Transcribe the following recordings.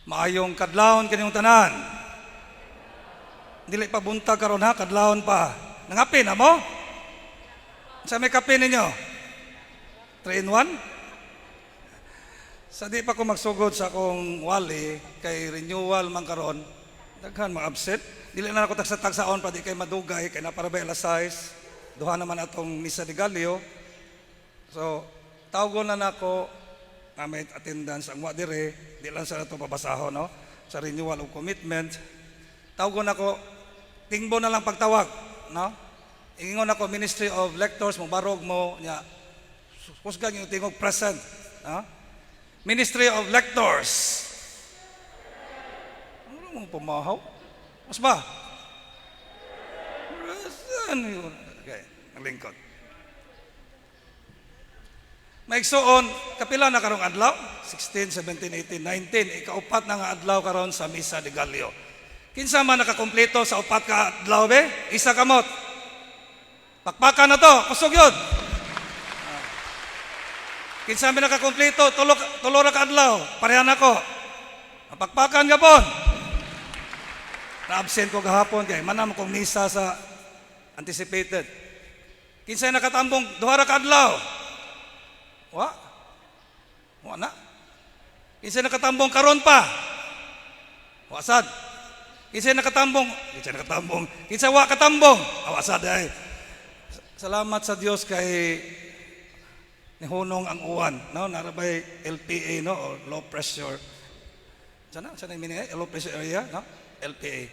Maayong kadlawon kaninyong tanan. Dili pa buntag karon ha, kadlawon pa. Nangapin na mo? Sa may kape ninyo? 3 in 1? Sa di pa ko magsugod sa akong wali kay renewal man karon, daghan mga absent. Dili na ako tagsa-tagsaon pa di kay madugay kay naa pa ray alas 6. Duha naman atong Misa de Gallo. So, tawgon na nako nga may attendance ang wa dire, di lang sa ato pabasahon, no, sa renewal of commitment. Tawgon nako, tingbo na lang pagtawag, no? Ingon ako, Ministry of Lectors, mo barog mo nya. Kusgan yung tingog, "Present," no? Ministry of Lectors. Ano mong pumahaw? Mas ba? Present. Okay, ang lingkod. Maigsuon, kapila na karong adlaw? 16, 17, 18, 19. Ikaupat na nga adlaw karon sa Misa de Gallo. Kinsa man nakakompleto sa upat ka adlaw be? Isa kamot. Pakpakan na to, kusog yun. Kinsa man nakakompleto, tulo, tulo ra ka adlaw, parehan ako. Pakpakan gapon. Na-absent ko gahapon kay manam kong misa sa anticipated. Kinsa nakatambong duha ra ka adlaw? Wa? Wa na. Kinsa nakatambong karon pa? Wa sad. Kinsa nakatambong? Kinsa nakatambong? Kinsa wa katambong? Ah, wa sad ay. Salamat sa Dios kay nihunong ang uwan, no? Naa bay LPA, no, or low pressure. Sana sana yung meaning, eh? Low pressure area, no? LPA.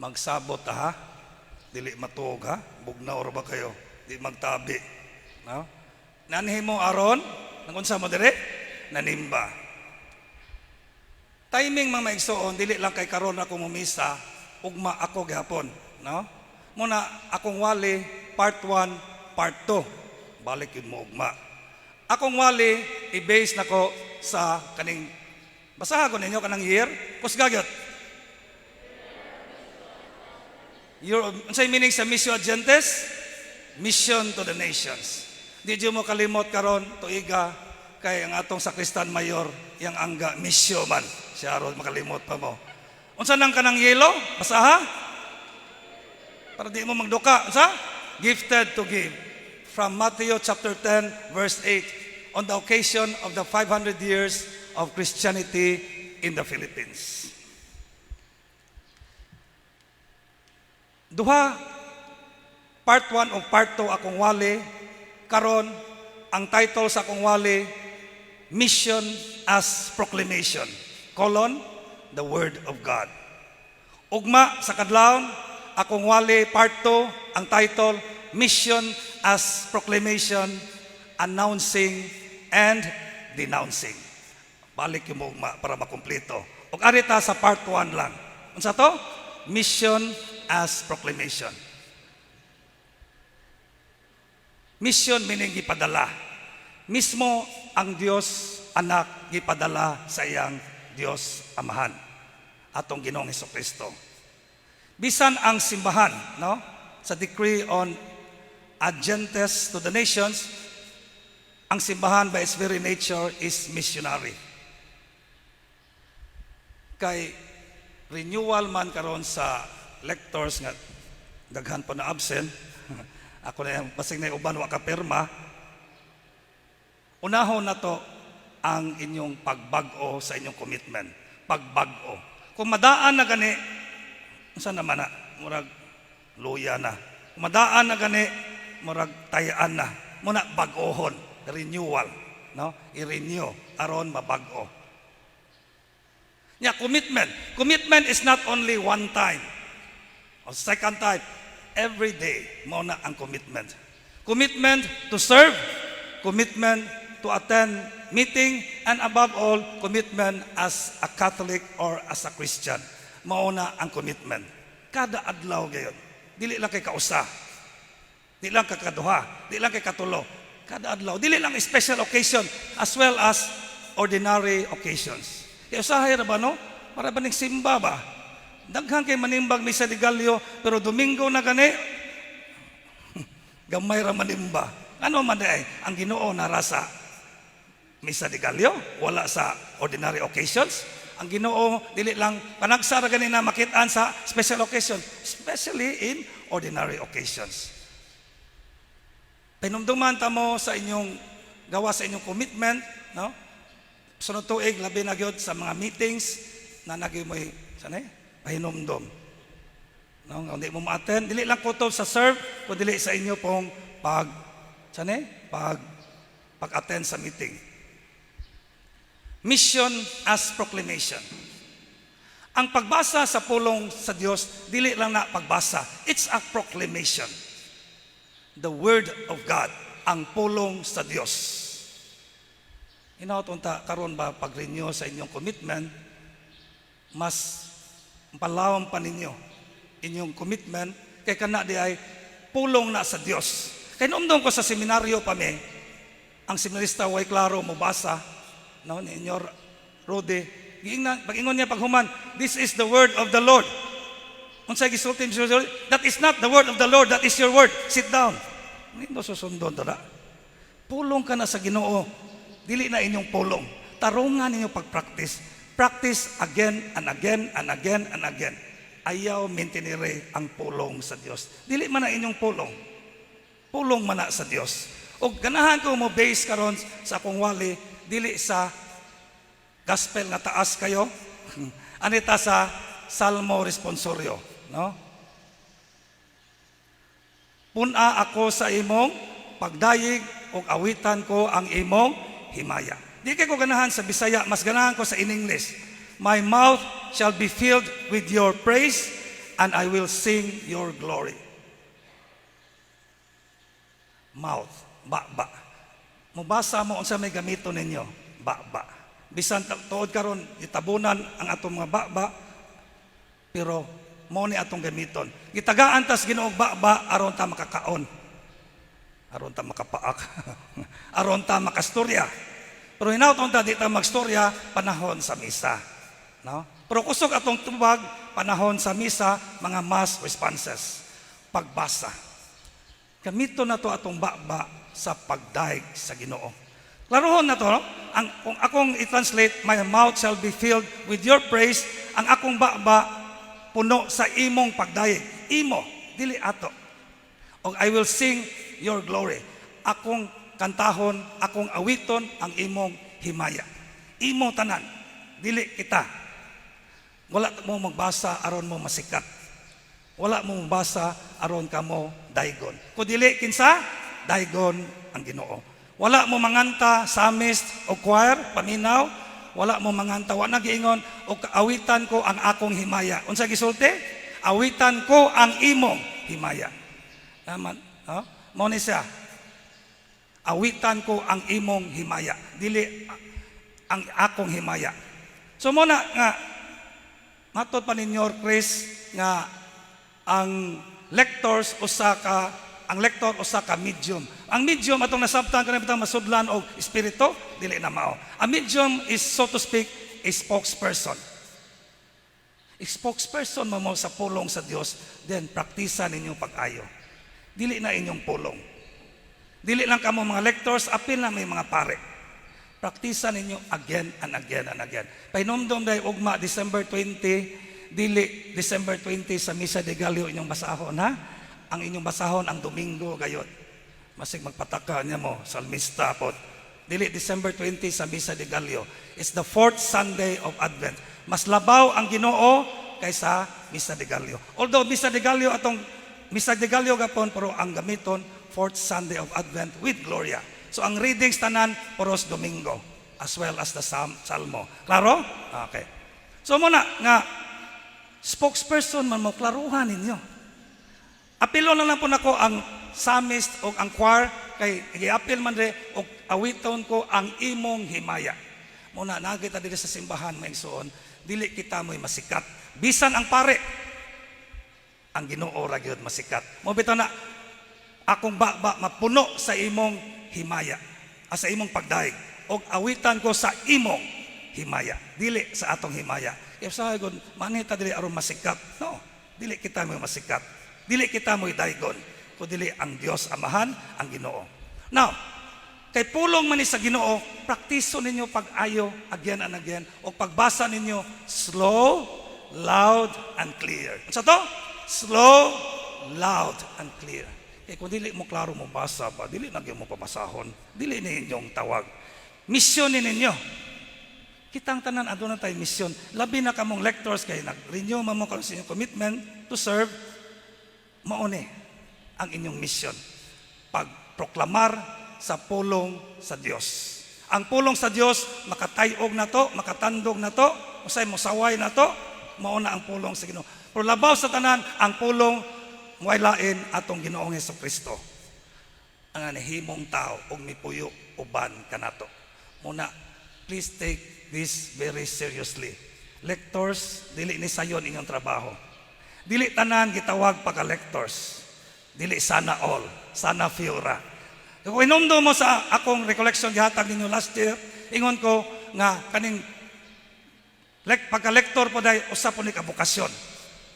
Magsabot ta ha. Dili matuog ha. Bugnaw ra ba kayo? Di magtabi. No? Nanhi mo aron, nangunsa mo dire? Nanimba. Timing, mga maigsoon, dili lang kay karon ako mumisa, ugma ako gihapon, no? Muna akong wali part 1, part 2. Balik yun mo ugma. Akong wali i-base nako sa kaning basaha ko ninyo kanang year, kusga gyud. Year of, unsay meaning sa missio ad gentes? Mission to the nations. Di jud mo kalimot karon tuiga kay ang atong sakristan mayor yang angga missio man. Siya aron makalimot pa mo. Unsa nang kanang yellow? Basaha? Para di mo magduka. Unsa? Gifted to give. From Matthew chapter 10 verse 8 on the occasion of the 500 years of Christianity in the Philippines. Duha, part 1 o part 2 akong wali karon. Ang title sa akong wali, Mission as Proclamation: the Word of God. Ugma sa kadlawon, akong wali part 2, ang title, Mission as Proclamation, Announcing and Denouncing. Balik yung ugma para makumpleto. Ug ari ta sa part 1 lang. Unsa to? Mission as Proclamation. Mission meaning gipadala. Mismo ang Dios Anak gipadala sa iyang Dios Amahan. Atong Ginoong Kristo. Bisan ang simbahan, no? Sa decree on ad gentes, to the nations, ang simbahan by its very nature is missionary. Kay renewal man karon sa lectors nga daghan pa na absent. Ako na yung basig na uban wa ka pirma. Unahon na to ang inyong pagbag-o sa inyong commitment. Pagbag-o. Kung madaan na gani, unsa naman na, murag luya na. Kung madaan na gani, murag tayaan na. Muna bag-ohon, renewal, no? I-renew aron mabag-o. Nya commitment. Commitment is not only one time or second time. Every day mo na ang commitment. Commitment to serve, commitment to attend meeting, and above all, commitment as a Catholic or as a Christian. Mao na ang commitment. Kada adlaw gayon. Dili lang kay kausa. Di lang kakaduha, di lang kay katulo. Kada adlaw, dili lang special occasion as well as ordinary occasions. Kaya usahay ra ba, no? Para ba ning simba ba? Daghan kay manimbag Misa de Gallo, pero Domingo na gani gamay ra manimba. Ano man ay ang Ginoo narasa. Misa de Gallo, wala sa ordinary occasions. Ang Ginoo dili lang panagsa ra gani na makit-an sa special occasion, especially in ordinary occasions. Pinumduman ta mo sa inyong gawa, sa inyong commitment, no? Sunod tuig, labi na gyud sa mga meetings na nagi mo'y sanay pahinumdom. No, nga hindi mo ma-attend, dili lang kutob sa serve, kundi dili sa inyo pong pag sanay pag-attend sa meeting. Mission as proclamation. Ang pagbasa sa pulong sa Dios, dili lang na pagbasa. It's a proclamation. The Word of God, ang pulong sa Dios. Hinaot unta karon ba, pag-renew sa inyong commitment, mas palawom pa ninyo inyong commitment kay kana di ay pulong na sa Dios. Kay numdum ko sa seminaryo pa mi, ang seminarista way klaro mobasa, no, ni Inyor Rode. Giingnan, pag-ingon niya paghuman, "This is the word of the Lord." Unsay gisulti ni Sir? "That is not the word of the Lord, that is your word. Sit down." Hindi susundon tara. Pulong ka na sa Ginoo. Dili na inyong pulong. Tarungan ninyo pag-practice. Practice again and again and again and again. Ayaw mintinire ang pulong sa Dios. Dili man na inyong pulong. Pulong man na sa Dios. O ganahan ko mo base karon sa akong wali, dili sa gospel nga taas kayo. Anita sa Salmo responsorio, no? Pun-a ako sa imong pagdayeg ug awitan ko ang imong himaya. Di kay ko ganahan sa Bisaya, mas ganahan ko sa in English. "My mouth shall be filled with your praise and I will sing your glory." Mouth, ba-ba. Mubasa mo, unsa may gamito ninyo? Ba-ba. Bisan tuod karon gitabunan ang atong mga ba-ba, pero mo ni atong gamiton. Gitagaan tas Ginoo ba-ba aron ta makakaon. Aron ta makapaak. Aron ta makastorya. Pero hinaut ta di ta magstorya panahon sa misa. No? Pero kusog atong tubag panahon sa misa, mga mass responses. Pagbasa. Gamito na to atong baba sa pagdayeg sa Ginoo. Klarohon na to, no? Ang kung akong i-translate, "My mouth shall be filled with your praise," ang akong baba puno sa imong pagdayeg. Imo, dili ato. Og "I will sing your glory." Akong kantahon, akong awiton ang imong himaya. Imo tanan, dili kita. Wala mo magbasa aron mo masikat. Wala mo magbasa aron kamo daygon. Kung dili kinsa, daygon ang Ginoo. Wala mo manganta psalmist o choir paminaw, wala mo manganta, wa na giingon og awitan ko ang akong himaya. Unsa gisulti? Awitan ko ang imong himaya. Naman, no? Mao ni siya. Awitan ko ang imong himaya, dili ang akong himaya. So mo na nga matod pa ninyo, Chris, nga ang lectors usa ka ang lector usa ka medium. Ang medium, atong nasabtan kanang bitang masudlan og espiritu, dili na mao. Ang medium is, so to speak, a spokesperson. A spokesperson mo mo sa pulong sa Dios, then praktisa ninyo pag-ayo. Dili na inyong pulong. Dili lang kamo mga lectors, apil na may mga pare. Praktisa ninyo again and again and again. Pahinumdom dahil ugma, December 20, dili December 20 sa Misa de Gallo inyong basahon, ha? Ang inyong basahon ang Domingo gayod. Masig magpataka niya mo, salmista pod. Dili December 20 sa Misa de Gallo. It's the fourth Sunday of Advent. Mas labaw ang Ginoo kaysa Misa de Gallo. Although Misa de Gallo, atong Misa de Gallo gapon, pero ang gamiton fourth Sunday of Advent with Gloria. So ang readings tanan puros Domingo as well as the Salmo. Klaro? Okay. So muna nga spokesperson man mo, klaruhan ninyo. Apilo na lang po nako ang psalmist o ang choir kay giapil man re og awiton ko ang imong himaya. Muna naa kita diri sa simbahan, mga igsoon, dili kita mo'y masikat. Bisan ang pare, ang Ginoo ra gyud masikat. Mo bitaw na akong baba mapuno sa imong himaya, sa imong pagdayeg og awitan ko sa imong himaya, dili sa atong himaya. Kaya sa gud manita dili aron masikat. No, dili kita mo'y masikat. Dili kita mo'y daygon, kun dili ang Dios Amahan, ang Ginoo. Now, Kay pulong man ni sa Ginoo, praktiso ninyo pag-ayo again and again o pagbasa ninyo slow, loud and clear. Unsa to? Slow, loud and clear. Kay kung dili mo klaro mo basa ba, dili na gyud mo pabasahon. Dili ni inyong tawag. Misyon ni ninyo. Kitang tanan aduna tay misyon. Labi na kamong lectors kay nag-renew man mo karon sa inyong commitment to serve. Mao ni ang inyong misyon. Pagproklamar sa pulong sa Dios. Ang pulong sa Dios makatayog na to, makatandog na to, usay mosaway na to, mao na ang pulong sa Ginoo. Pero labaw sa tanan, ang pulong mo'y lain atong Ginoong Kristo. Ang nahimong tao ug mipuyo uban kanato. Muna, please take this very seriously. Lectors, dili ni sayon inyong trabaho. Dili tanan gitawag pagka lectors. Dili sana all, sana few ra. Kung inumdum mo sa akong recollection gihatag ninyo last year, ingon ko nga kaning pagka-lector po dahil usa po ni ka bokasyon.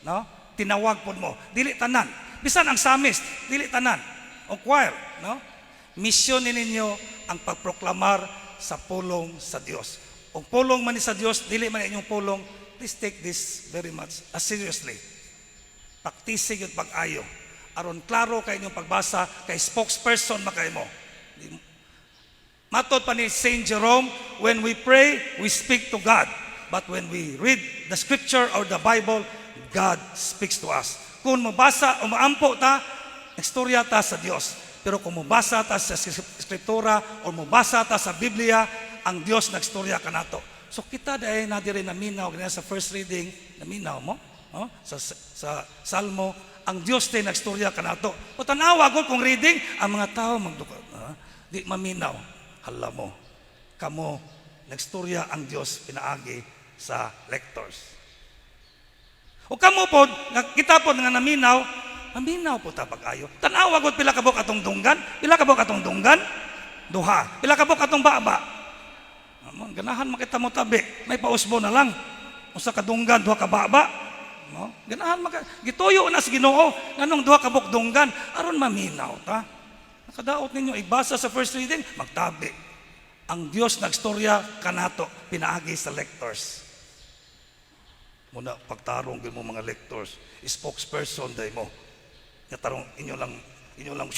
No? Tinawag po mo. Dili tanan. Bisan ang psalmist, dili tanan. O choir, no? Misyon ni ninyo ang pagproklamar sa pulong sa Dios. Kung pulong man ni sa Dios, dili man inyong pulong, please take this very much as seriously. Praktise gyud pag-ayo. Aron klaro kay inyong pagbasa, kay spokesperson makay mo. Matod pa ni Saint Jerome, when we pray, we speak to God. But when we read the scripture or the Bible, God speaks to us. Kung mabasa o maampo ta, istorya ta sa Dios. Pero kung mabasa ta sa skriptura o mabasa ta sa Biblia, ang Dios nagstorya kanato. So kita dahil na diri naminaw ganyan sa first reading, naminaw mo, no? Sa Salmo, ang Dios tay nagstorya kanato. O tanawa gud kung reading, ang mga tao magduka, di maminaw. Hala mo, kamo nagstorya ang Dios pinaagi sa lectors. O kamo pod, nga kita pod nga naminaw, maminaw po ta pag-ayo. Tanawa gud pila ka buok atong dunggan, pila ka buok atong dunggan? Duha. Pila ka buok atong baba? Amo, ganahan makita mo tabi, may pausbo na lang. Usa ka dunggan, duha ka baba. No? Ganahan maka gituyo na sa Ginoo nganong duha ka buok dunggan aron maminaw ta. Nakadaot ninyo ibasa sa first reading, magtabi. Ang Dios nagstorya kanato pinaagi sa lectors. Muna pagtarong gyud mo mga lectors, spokesperson day mo. Nga tarong inyo lang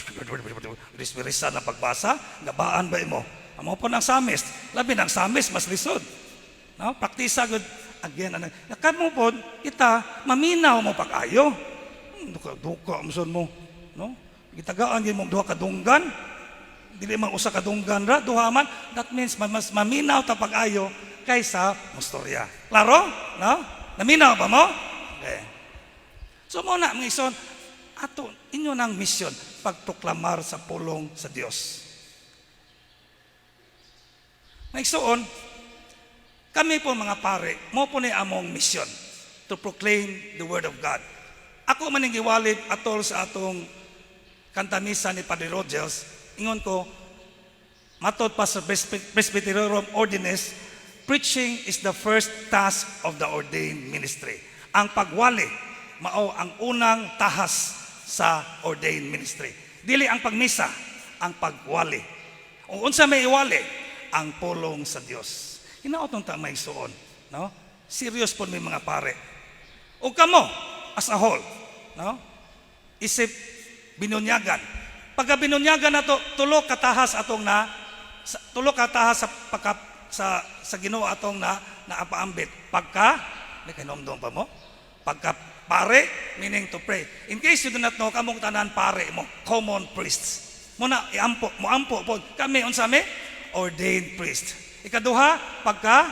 risbirisa na pagbasa, gabaan ba imo? Amo po ng psalmist, labi ng psalmist mas lisod. No? Praktisa gud again ano. Kamo pod kita maminaw mo pag-ayo. Duka duka mo mo, no? Gitagaan gyud mo duha ka dunggan. Dili man usa ka dunggan ra, duha man. That means mas maminaw ta pag-ayo kaysa mostorya. Klaro? No? Naminaw ba mo? Okay. So mo na mga ison, ato inyo nang misyon pagproklamar sa pulong sa Dios. Mga igsoon, kami po mga pare, mo po ni among misyon to proclaim the word of God. Ako man ning giwalib atol sa atong kantamisa ni Padre Rogers, ingon ko, matod pa sa Presbyterorum Ordines, preaching is the first task of the ordained ministry. Ang pagwali, mao ang unang tahas sa ordained ministry. Dili ang pagmisa, ang pagwali. O unsa may iwali? Ang pulong sa Dios. Hinaot ta may suon, no? Serious po may mga pare. O kamo as a whole, no? Isip binunyagan. Pagka binunyagan na to, tulo katahas atong na sa, tulo katahas sa pagka, sa Ginoo atong na naapaambit. Pagka may kanomdom pa mo? Pagka pare, meaning to pray. In case you do not know, kamong tanan pare mo, common priests. Muna iampo, moampo po. Kami unsa mi? Ordained priest. Ikaduha, pagka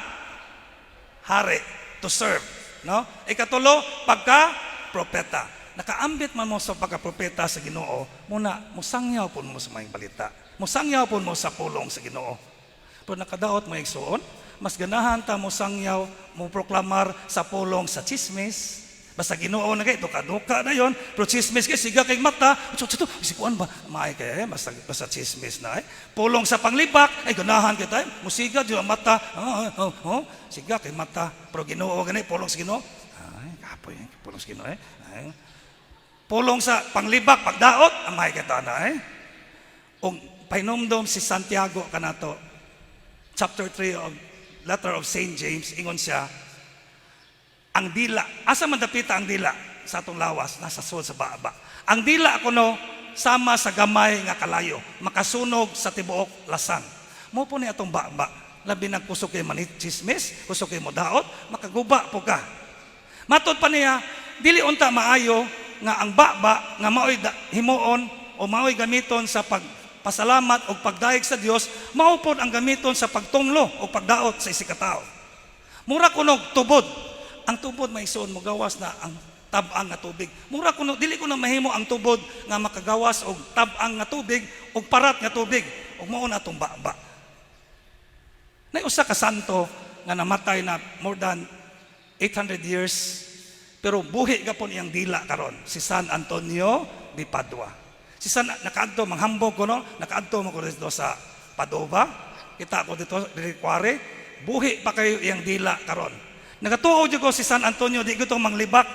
hari, to serve, no? Ikatulo, pagka propeta. Nakaambit man mo sa pagka-propeta sa Ginoo, muna musangyaw po mo sa maayong balita. Musangyaw po mo sa pulong sa Ginoo. Pero nakadaot mo igsuon, mas ganahan ta mo sangyaw, mo proklamar sa pulong sa chismis. Basta Ginoo na kay duka-duka na yon. Pero chismis kay siga kay mata. So, so, si kuan ba maay kay eh, basta basta chismis na eh. Pulong sa panglibak ay ganahan kita eh. Musiga jud ang mata. Oh. Siga kay mata. Pero Ginoo gani pulong sa Ginoo. Ay, kapoy eh, pulong sa Ginoo eh. Ay. Pulong sa panglibak pagdaot, amay kita na eh. Og Pahinumdom si Santiago kanato. Chapter 3 of letter of St. James, ingon siya, ang dila, asa man dapita ang dila sa atong lawas? Nasa sulod sa baba. Ang dila kuno sama sa gamay nga kalayo, makasunog sa tibuok lasang. Mao po ni atong baba. Labi na kusog kay manichismis, kusog kay modaot, makaguba po ka. Matod pa niya, dili unta maayo nga ang baba nga maoy himuon o maoy gamiton sa pagpasalamat o pagdayeg sa Dios, mao pod ang gamiton sa pagtunglo o pagdaot sa isig ka tawo. Mura kunog tubod. Ang tubod, may isuon mo gawas na ang tab-ang nga tubig. Mura kuno dili ko na mahimo ang tubod nga makagawas og tab-ang nga tubig og parat nga tubig, ug mao na atong baba. Nay usa ka santo nga namatay na more than 800 years, pero buhi gapon iyang dila karon, si San Antonio de Padua. Si San nakaadto manghambog ko, no, nakaadto mo ko dito sa Padova. Kita ko dito diri kware, buhi pa kayo iyang dila karon. Nagatuo jud ko si San Antonio, di ko manglibak.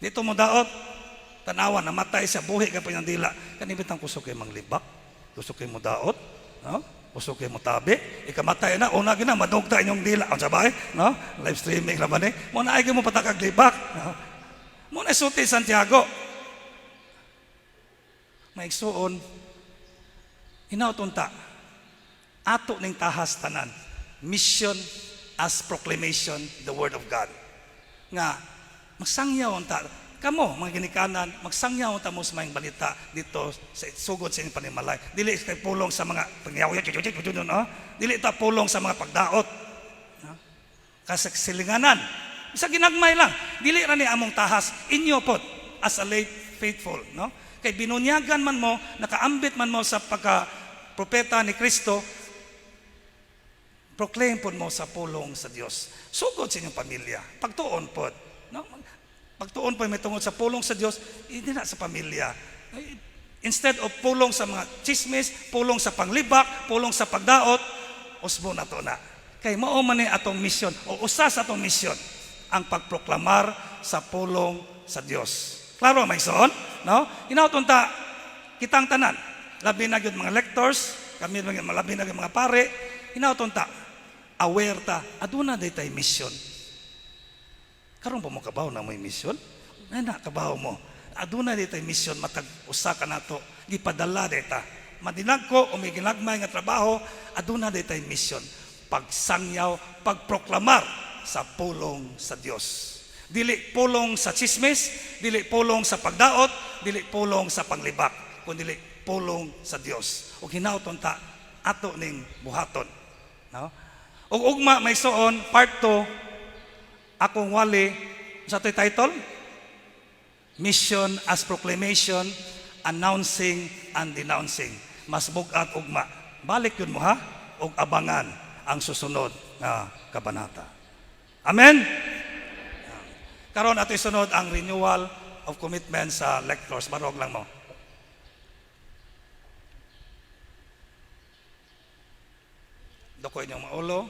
Dito mo daot. Tanawa, namatay siya, buhi ka pa iyang dila. Kani bitang kusog kay manglibak, kusog kay mo daot, no? Kusog kay mo tabi, ikamatay na, una gina, madugta inyong dila. Ang sabay, no? Live streaming na ba ni? Mo na ay mo patakag libak. No? Mo na sulti Santiago. Maigsuon, hinaut unta, ato ning tahas tanan. Mission as proclamation, the word of God. Nga, magsangyaw unta, kamo, mga ginikanan, magsangyaw unta mo sa mga balita dito sa sugod sa inyong panimalay. Dili kay pulong sa mga pangyaw, no? Dili ta pulong sa mga pagdaot. No? Kasagsilinganan. Isa ginagmay lang. Dili ra ni among tahas, inyo pod as a lay faithful, no? Kay binunyagan man mo, nakaambit man mo sa pagka propeta ni Kristo, proclaim pod mo sa pulong sa Dios. Sugod sa inyong pamilya. Pagtuon pod, no? Pagtuon po may tungod sa pulong sa Dios, hindi na sa pamilya. Ay, instead of pulong sa mga chismis, pulong sa panglibak, pulong sa pagdaot, usbo na to na. Kay mao man ni atong mission o usa sa atong mission ang pagproklamar sa pulong sa Dios. Klaro, may son, no? Hinaut unta kitang tanan, labi na gyud mga lectors, kami mga labi na gyud mga pare, hinaut unta aware ta aduna day tay mission. Karon pa mo kabaw na may mission? Ay na kabaw mo. Aduna day tay mission matag usa ka nato, gipadala day ta. Madinag ko o may ginagmay nga trabaho, aduna day tay mission. Pagsangyaw, pagproklamar sa pulong sa Dios. Dili pulong sa chismis, dili pulong sa pagdaot, dili pulong sa panglibak, kundi pulong sa Dios. Ug hinaut unta ato ning buhaton. No? Ug ugma, may suon, part 2, akong wali sa ito'y title, Mission as Proclamation, Announcing and Denouncing. Mas bugat ugma. Balik yun mo ha, ug abangan ang susunod nga kabanata. Amen? Karon ato isunod ang renewal of commitment sa lectors. Barog lang mo. Dako inyong maulo.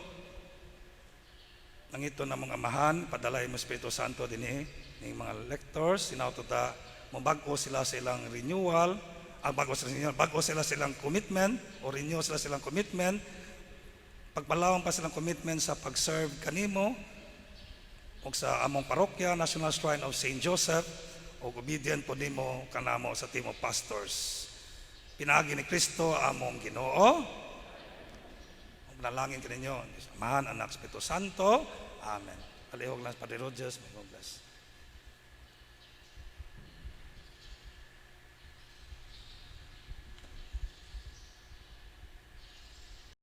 Nangito na mga amahan, padalay mo Espiritu Santo dinhi ning mga lectors, sinauto ta mabag-o sila sa ilang renewal, ang bago sila renewal, bag-o sila silang commitment o renew sila silang commitment, pagpalawang pa silang commitment sa pag-serve kanimo ug sa among parokya, National Shrine of St. Joseph, ug obedient po nimo kanamo sa team of pastors. Pinaagi ni Kristo among Ginoo. Ug nalangin kaninyo, Amahan, Anak, Espiritu Santo. Amen. Palihog lang, Padre Rogers, may God bless.